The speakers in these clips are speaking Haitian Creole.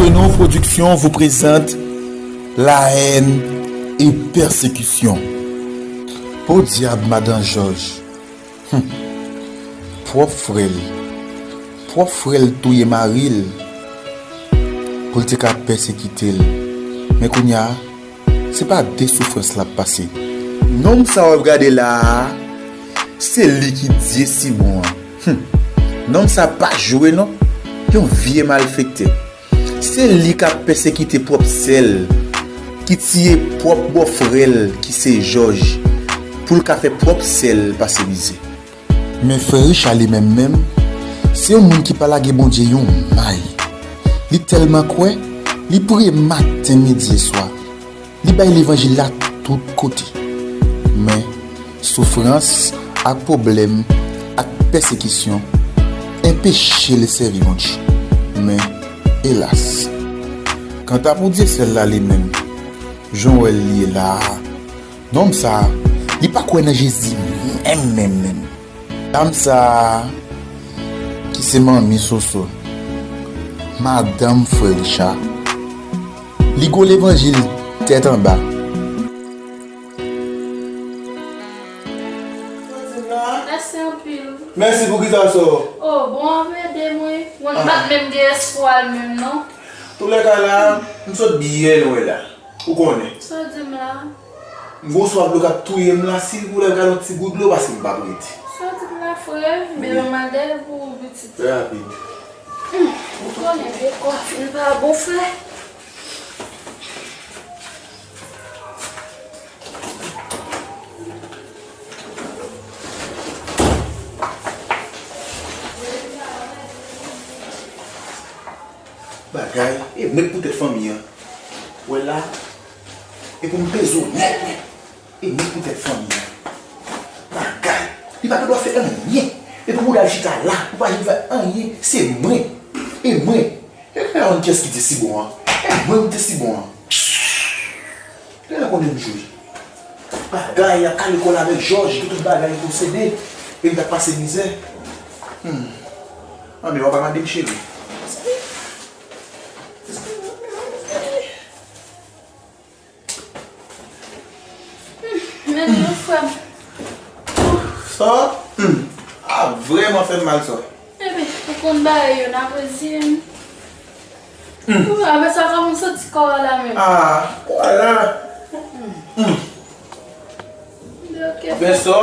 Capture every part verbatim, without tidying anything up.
Une production vous présente La haine et persécution. Podyab, madan Jòj. Hum. Pwòp frè l. Pwòp frè l touye mari l pou l te ka pèsekite l. Men kounye a, se pa de soufrans l ap pase. Nonm sa w ap gade la a, se li ki dye Simon an. Hum. Nonm sa pa jwe non. Yon vye malfektè. Se li k ap pèsekite pwòp sè l, ki tiye pwòp bòfrè l ki se Jòj, pou l ka fè pwòp sè l pase mizè. Men frè Richa li menm menm, se yon moun ki pa lage Bondye yon may. Li tèlman kwè, li priye maten, midi e swa. Li bay levanjil la tout kote. Men, soufrans ak pwoblèm ak pèsekisyon enpeche l sèvi Bondye. Men, elas. Kanta pou Dyesèl la li menm, jan w wè l ye la a, nonm sa a, li pa kwè nan Jezi menm, menm, menm. Dam sa a, ki se manmi Soso, madanm frè Richa, li gwo levanjil tèt anba. Mèsi anpil. Mèsi pou kisa sa? Oh, bon, ap ede mwen. Mwen pa t menm gen espwa l menm, non. Toulèka la, m sot byen lwen la. Ou konnen. Sa w di m la? M gon swaf dlo k ap touye m la, silvouplè, m ka yon ti gout dlo, paske m p ap rete. Sa w di m la, frè? Wi. Men yon mande pou pitit. Trè rapid. Hum, ou konnen dekwa fin pa bon, frè. Bagay, e mèt poutèt fanmi an. Wè la, e pou m peze w nèt, nèt. E mèt poutèt fanmi an. Bagay, li pa gen dwa fè anyen. E pou bouda l chita la, ou pa janm fè anyen, se mwen. E mwen. E kè yon kiyès ki te si bon an? E mwen ou te si bon an. Lè la konnen m jwe. Bagay, y ap kale kò l avèk Jòj, ki tout bagay li posede. E li t ap pase mizè. Hmm. Anben, w ap pa mande m cheri. Men non, frè m. Sa? Hmm. A vrèman fè m mal sa. Ebyen, ou konn bagay yo, n ap reziye n. Hmm. Ou apre sa, kòman w santi kò a la menm? Ah, kò a la. Hmm. Ebyen, ok. Bèsò,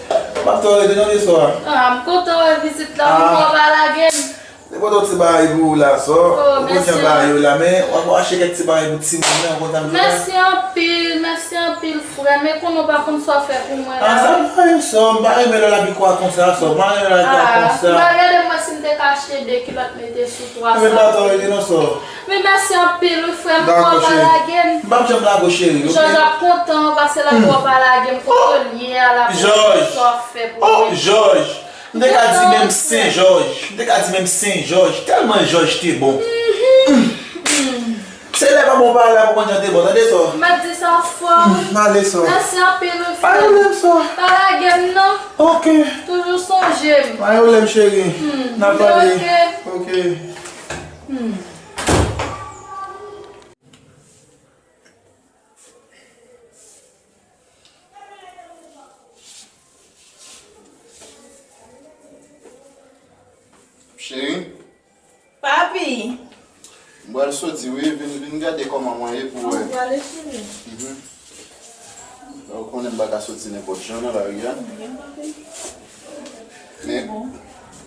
m ap tann w rete nan bèsò a. Ah, m kontan wè vizit la, m kontan w pa lage m. Nenpòt yon ti bagay pou ou la, sò. Oh, ou konn jan bagay yo la, men w ap achte kèk ti bagay pou timoun nan, ou konn sa m di w la? Mèsi anpil, mèsi anpil, frè. Men konnen w pa konn sa w fè pou mwen la. Ah, sa pa yon sò, m pa renmen lè w ap abikwa konsa, sò. M pa renmen lè w ap abikwa konsa. Ah, m pa gade mwen si m te ka achte de kilòt mete sou twa sa. Men pa tò rete non, sò. Men mèsi anpil, wi, frè m, pou w pa lage m. M p ap janm lage w, cheri, ok? Jòj ap kontan, paske l ap wè w pa lage m, kote l ye a, l ap wè sa w fè pou mwen. Oh, Jòj! M te ka di menm Sen Jòj. M te ka di menm Sen Jòj. Tèlman Jòj te bon. Se lè pa bon pa la pou konn jan te bon. Tande sò. M ap di sa fò. M ale sò. Mèsi anpil, wi, frè. Pa pwoblèm sò. Pa lage m, non. Ok. Toujou sonje m. Pa gen pwoblèm, cheri. N ap pale. Ok. Ok. Cheri. Papi. M pral soti wi, vin, vin gade kòman mwen ye pou wè. Ou prale, cheri? Mhm. Ou konnen m pa ka soti nenpòt jan nan lari a. Byen, papi. Men,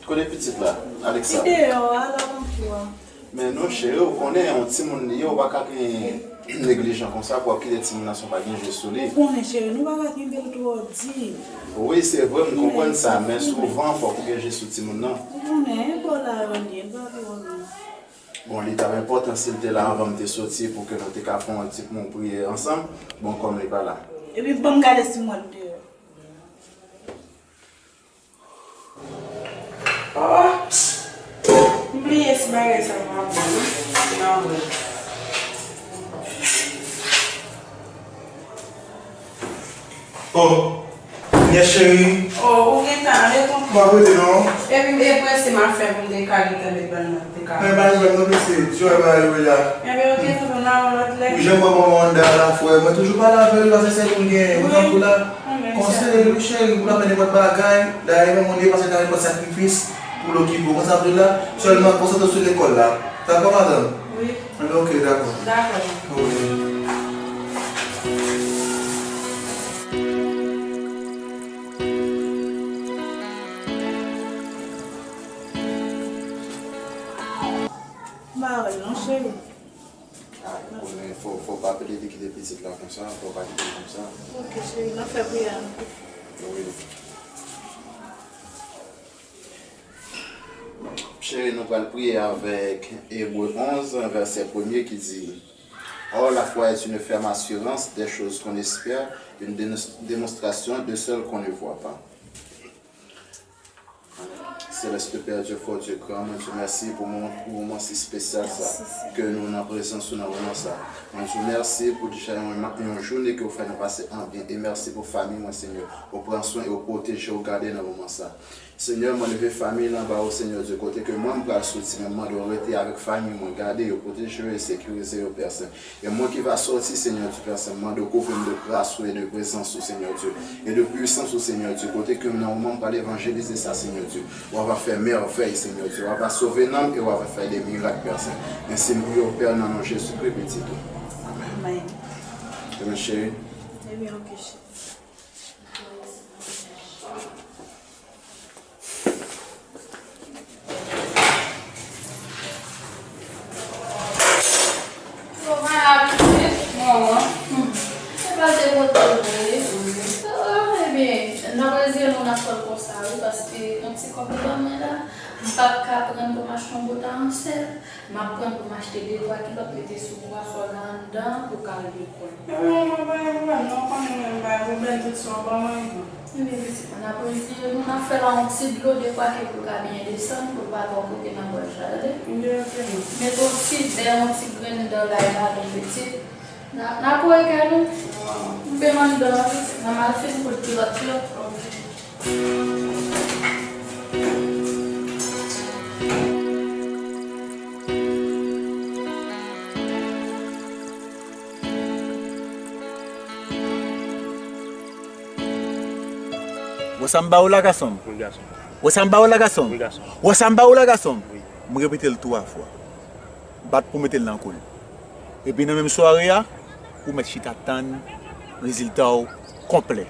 kote pitit la, Alexa? Li deyò a, l ap antre a. Men non, cheri, ou konnen, yon timoun li ye, ou pa ka gen neglijan konsa pou w ap kite timoun nan san w pa gen je sou li. Ou konnen, cheri, nou pa ka kenbe l twò di. Wi, se vre, m konprann sa, men souvan, fòk ou gen je sou timoun nan. Ou konnen, e bò la yo li ye, l pa twò lwen. Bon, li t ap enpòtan si l te la anvan m te soti pou ke nou te ka fè yon ti, yon priyè ansanm. Bon, kòm li pa la. Epi ban m gade si m wè l deyò. Oh, m bliye si bagay sa pa bon, non? Nan vre. Oh, yes, cheri. Oh, ou gentan ale tonton? M ap rete non. Epi m prese m ap fè pou m te ka gentan met bannann nan. Mwen pa jwenn mwen mesye, ti wè bagay yo la. Enben, ok, tonton, n a yon lòt lè. Ou janm wè manman Wanda la, frè. Mwen toujou pale avè l, paske se l pou l genyen. Ou konprann pou la? Konseye l, wi, cheri, pou l ap fè nenpòt bagay. Dayè, manman w li pase nan nenpòt sakrifis pou l okipe w. Konsa pou la, sèlman konsantre w sou lekòl la. Dakò, madanm? Wi. Enben, ok, dakò. Dakò. Wi. M pa wè l non, cheri. Ah, ou konnen, fò, fò w pa pede te kite pitit la konsa, fò w pa kite l konsa. Ok, cheri, n ap fè priyè a nou. Wi. Cheri, nou pral priye avèk Ebre onz, vèsè premye ki di, Or, la foi est une ferme assurance des choses qu'on espère, une dénos- démonstration de celles qu'on ne voit pas. Céleste Père, Dieu fort, Dieu grand, mwen di w mèsi pou moman, pou moman si espesyal sa, ke nou nan prezans ou nan moman sa. Mwen di w mèsi pou deja yon, yon jounen ke w fè nou pase an byen, e mèsi pou fanmi mwen, Senyè. Ou pran swen e ou pwoteje, ou gade nan moman sa. Senyè, mwen leve fanmi lan ba ou, Senyè Dye, kote ke mwen m pral soti, men m mande w rete avèk fanmi mwen, gade yo, pwoteje yo e sekirize yo, Pè Sen. E mwen ki va sòti, Senyè Dye, Pè Sen, m mande w kouvri m de gras ou e de prezans ou, Senyè Dye, e de pwisans ou, Senyè Dye, kote ke m nan moman m pral evanjelize sa, Senyè Dye. W ava fè mèvèy, Senyè Dye, w ava sove nanm e w ava fè de mirak, Pè Sen. Ensi m priye w, Pè, nan non Jezikri, Pitit ou. Amèn. Amèn. Ebyen, cheri. Ebyen, ok, cheri. Yo, mwen la, pitit. Mwen, wi. Hmm. Se pa de kote vre. Ah, ebyen, n ap rezeye nou, n ap fè l konsa, wi, paske yon ti kòb li ban mwen la, m p ap ka pran l pou m achte yon bouton ansèt. M ap pran pou m achte de twa kilòt mete sou pwa sòl la anndan pou ka al lekòl. Ebyen, mwen pa gen pwoblèm non, konnen mwen pa gen pwoblèm, tout sa w ban mwen. Ebyen, pitit mwen, n ap rezeye nou, n ap fè l a yon ti dlo de twa ke pou l ka byen desann, pou l pa twò koke nan gòj la, tande? Ebyen, ok, non. Mete yon ti bè, yon ti grenn dan lay ladan, pitit. N a, n a kore kè nou. Ou fè m anndan an, pitit, n a mal fin kout kilòt yo. Ok. Wè sa m ba ou la, gason m? Wi, gason m. Wè sa m ba ou la, gason m? Wi, gason m. Wè sa m ba ou la, gason m? Wi. M repete l twa fwa. Bat pou mete l nan kou l. Epi nan menm sware a, ou mèt chita tann rezilta w konplè.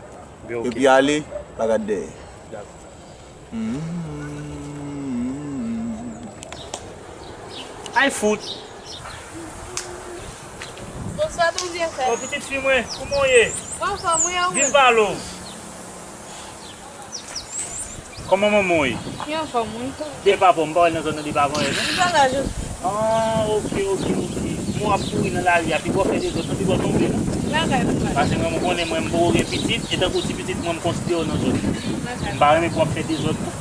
Epi ale, pa gad dèyè. Dakò. Hmm. Ay fout. Bonswa, tonton Jefè. O, pitit fi mwen, kouman w ye? Mwen anfòm, wi, e ou menm? Vin pale w. Kòman manman w ye? Li anfòm, wi. Depi avan, m pa wè l nan zòn nan depi avan yè, non? Li pa la jodi. Ah, ok, ok, ok. Mwen ap kouri nan lari a, piga w fè dezòd, non, piga w tonbe, non? Lakay, lakay. Paske mwen, m konnen mwen, m poko gen pitit, e tankou ti pitit mwen, m konsidere w nan zòn nan. Lakay. M pa renmen pou w ap fè dezòd, non.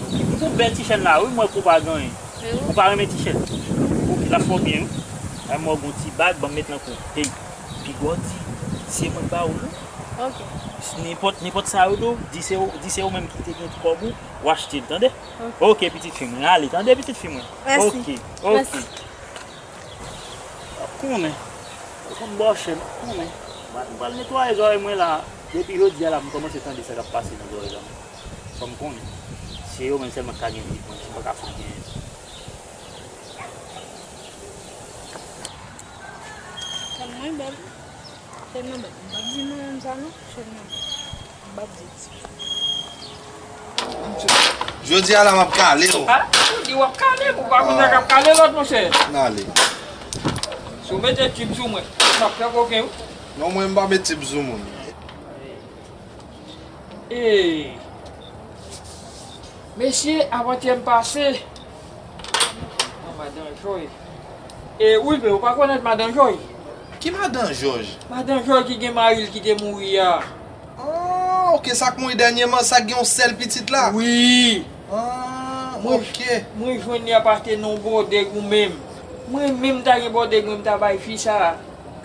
Ok. Ou bèl ti chèn la, wi, m wè ke w pa gen anyen. Ou pa renmen ti chèn? Ok, l ap fè w byen, wi. Ay, m wè w gen yon ti bag, ban m met nan kou. Hey, piga w di, se mwen k ba ou l, wi. Ok. Nenpòt, nenpòt sa yo di w, di se ou, di se ou menm ki te gen kòb ou, w achte l, tande? Ok. Ok, pitit fi mwen, ale, tande, pitit fi mwen? Mèsi. Ok, ok. Mèsi. W ap konnen. Ou konn bòchè, m ap konnen. M pral netwaye zòrèy mwen la. Depi jodi a la, m kòmanse tande sa k ap pase nan zòrèy la. Fò m konnen. Se yo menm sèlman k ka gen vi mwen, si m pa ka fè anyen. Tèlman bèl. Tèlman bèl. M p ap di non, non sa non. Tèlman bèl. M p ap di. Jodi a la, m ap kale w. A, ou di w ap kale m, ou pa konn sa k ap kale lòt, monchè. N ale. Si w mete tib sou mwen, m ap fè koken, wi. Non, mwen, m pa met tib sou moun. E, mesye, avantyè m pase. An, madan Jòy. E, Wilbe, ou pa konèt madan Jòy? Ki madan Jòj? Madan Jòy ki gen mari l ki te mouri a. Ah, ok, sa k mouri dènyèman, sa k gen yon sèl pitit la? Wi. Ah, ok. Mwen jwenn li ap achte nan yon bòdèg ou menm. Mwen menm ta gen bòdèg mwen, m ta bay fi sa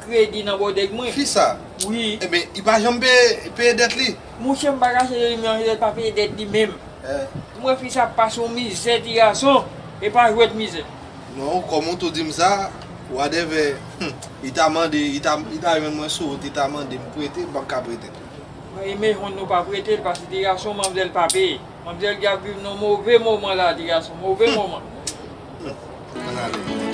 kredi nan bòdèg mwen. Fi sa? Wi. Ebyen, li pa janm peye, peye dèt li? Monchè, m pa kache de li, men li pa peye dèt li menm. Eh. Mwen, fi sa ap pase yon mizè, ti gason. E pa jwèt mizè. Non, kòm ou tou di m sa, whatever, hmm, li ta mande, li ta, li ta jwenn mwen sou wout, li ta mande m prete, m p ap ka prete. E men honn nou pa prete l, paske ti gason manmzèl pa peye. Manmzèl ki ap viv nan move moman la, ti gason, move moman. Hmm. Ann ale, antouka.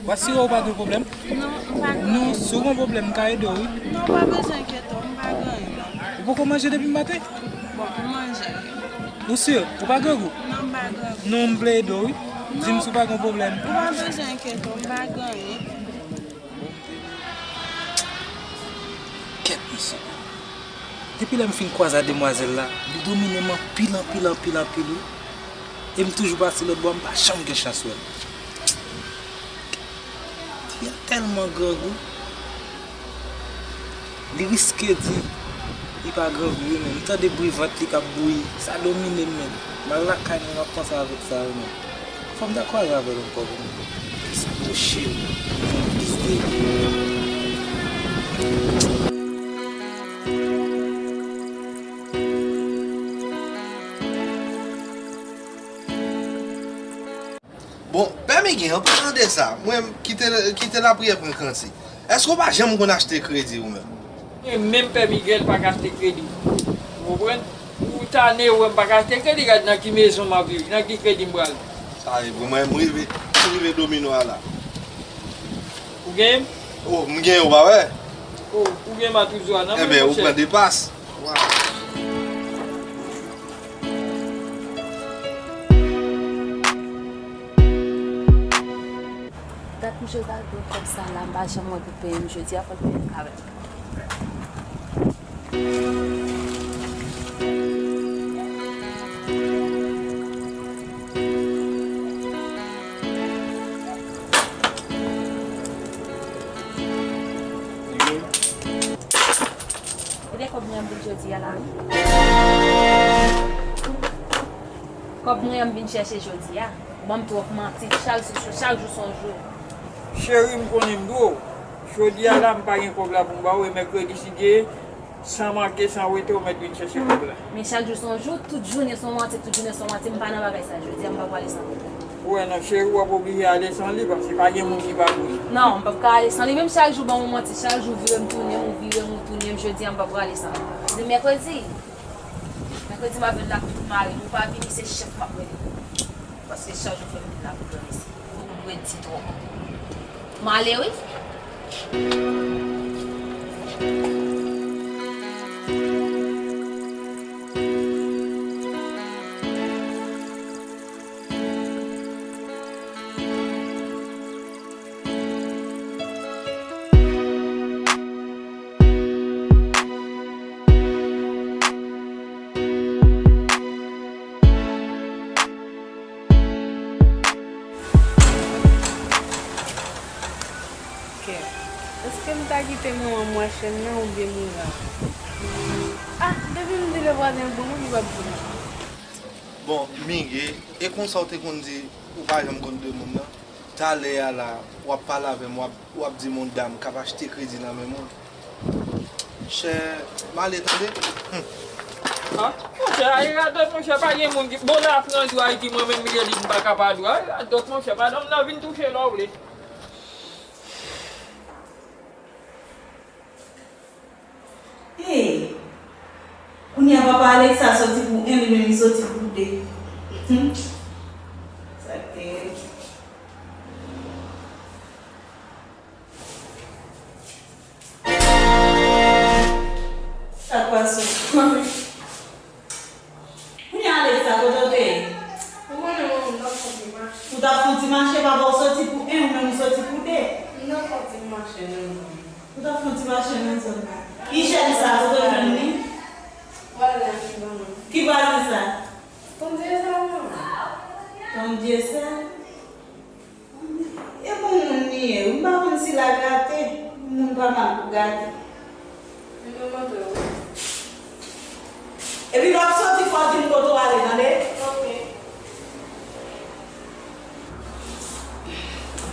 W asire w pa gen pwoblèm? Non, m pa gen. Non, si w gen pwoblèm, m ka ede w, wi. Non, w pa bezwen enkyete w, m pa gen anyen. Ou poko manje depi maten? Bon, m manje. Ou si? Ou pa grangou? Non, m pa grangou. Non, m vle ede w, wi. Di m si w pa gen pwoblèm. Ou pa bezwen enkyete w, m pa gen anyen. Kèt, mesye. Depi lè m fin kwaze ak demwazèl la, li domine m anpil, anpil, anpil, anpil, wi. E m toujou pase lòt bò, m pa janm gen chans wè l. Fi a tèlman grangou. Li riske di li pa grangou wi, men m tande bri vant li k ap bouyi. Sa domine m, men. M al lakay mwen, m ap panse avèk sa wi, men. Fò m ta kwaze avè l ankò pou m plis pwoche l, pou m plis de li. Bon, Pè Miguel, an palan de sa, mwen, kite, kite lapriyè pran kanti. Èske w pa janm konn achte kredi ou menm? E menm Pè Miguel pa ka achte kredi. Ou konprann? Ou tane, ou wè m pa ka achte kredi, gad nan ki mezon m ap viv, nan ki kredi m pral. Sa e vre, mwen, m rive, m rive domino a la. Ou genyen m? Oh, m genyen, ou pa wè? Oh, ou genyen m a toujou a nan men, monchè. Enben, ou pran de pas. Waw. Dat misye t al pran kòb sa la, m pa janm wè l pou peye m jodi a, fò l peye m kare. Gade kòb mwen an m vin jodi a la wi. Kòb mwen an m vin chèche jodi a. Ou ban m twòp manti, chak jou, chak jou se yon jou. Cheri, m konnen m dwe w. Jodi a la, m pa gen kòb la pou m ba w, e mèkredi si Dye, san manke, san wete, ou mèt vin chèche kòb la. Men chak jou se yon jou, tout jounen se yon manti, tout jounen se yon manti, m pa nan bagay sa jodi a, m pa prale san kòb la. Ou wè non, cheri, w ap oblije ale san li, paske pa gen moun ki pa pou li. Non, m p ap ka ale san li, menm chak jou ban m yon manti, chak jou vire m tounen m, ou vire m ou tounen m, jodi a m p ap prale san li. Se mèkredi. Mèkredi m ap vin la pou tout mari m, ou pa vini, se chèf m ap rele. Paske chak jou fè m vin la pou granmesi. Ou redi twòp. M ale wi. Kè, èske m ta kite manman m wè chèn nan oubyen Mira? Ah, depi m di Levwazen bon, li p ap di non. Bon, Mige, e konsa w te konn di ou pa janm konn de moun nan? Talè a la, w ap pale avè m, w ap, w ap di m yon dam k ap achte kredi nan men moun. Chè, m ale tande. Hmm. Ah, monchè, ay radòt, monchè, pa gen moun ki, bon, la, Frandou Ayiti, mwen menm, Miguel, m pa ka pa dou, ay radòt, monchè, madanm nan vin touche lè w vle. Hey! Kounye a papa Alexa soti pou en, li menm li soti pou de. Hmm. Sa k te rèd. Sa k pase? Kounye a Alexa, kote w te ye? Ou konnen mwen, m t ap fon ti mache. Ou t ap fon ti mache, papa w soti pou en, ou menm ou soti pou de. M t ap fon ti mache nan zòn. Ou t ap fon ti mache nan zòn nan. Michel sa, kote w jwenn li? Pral la ki ban mwen. Ki vwazen sa? Ton Dyesèl mwen. Ton Dyesèl? E bon moun li ye, m pa konn si l a gate. Moun pa mal pou gade. Vin mwen montre w. Epi lè w ap soti, fò w di m kote w ale, tande? Ok.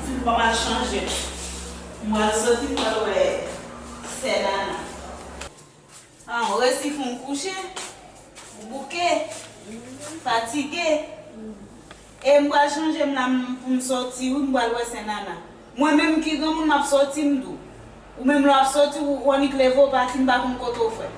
Di m kòman l chanje. M pral soti, m pral wè sè Nana. Ah, ou resi fè yon kouche, ou bouke, fatige. E m pral chanje m la m, pou m soti, wi, m pral wè sè Nana. Mwen menm ki granmoun, m ap soti, m di w. Ou menm lè w ap soti, ou, ou annik leve, ou pati, m pa konn kote w fè.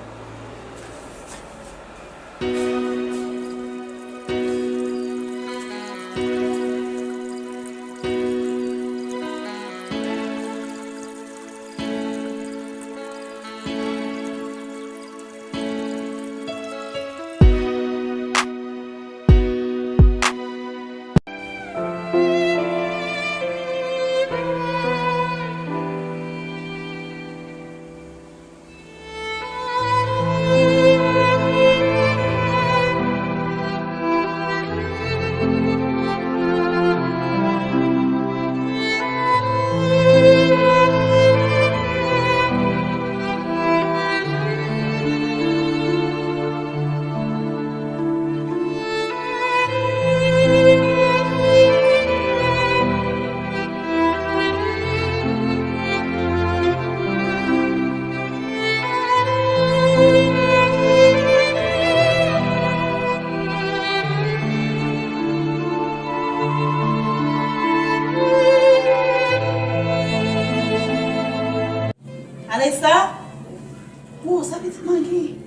Alesta? Oh, sa pitit mwen gen?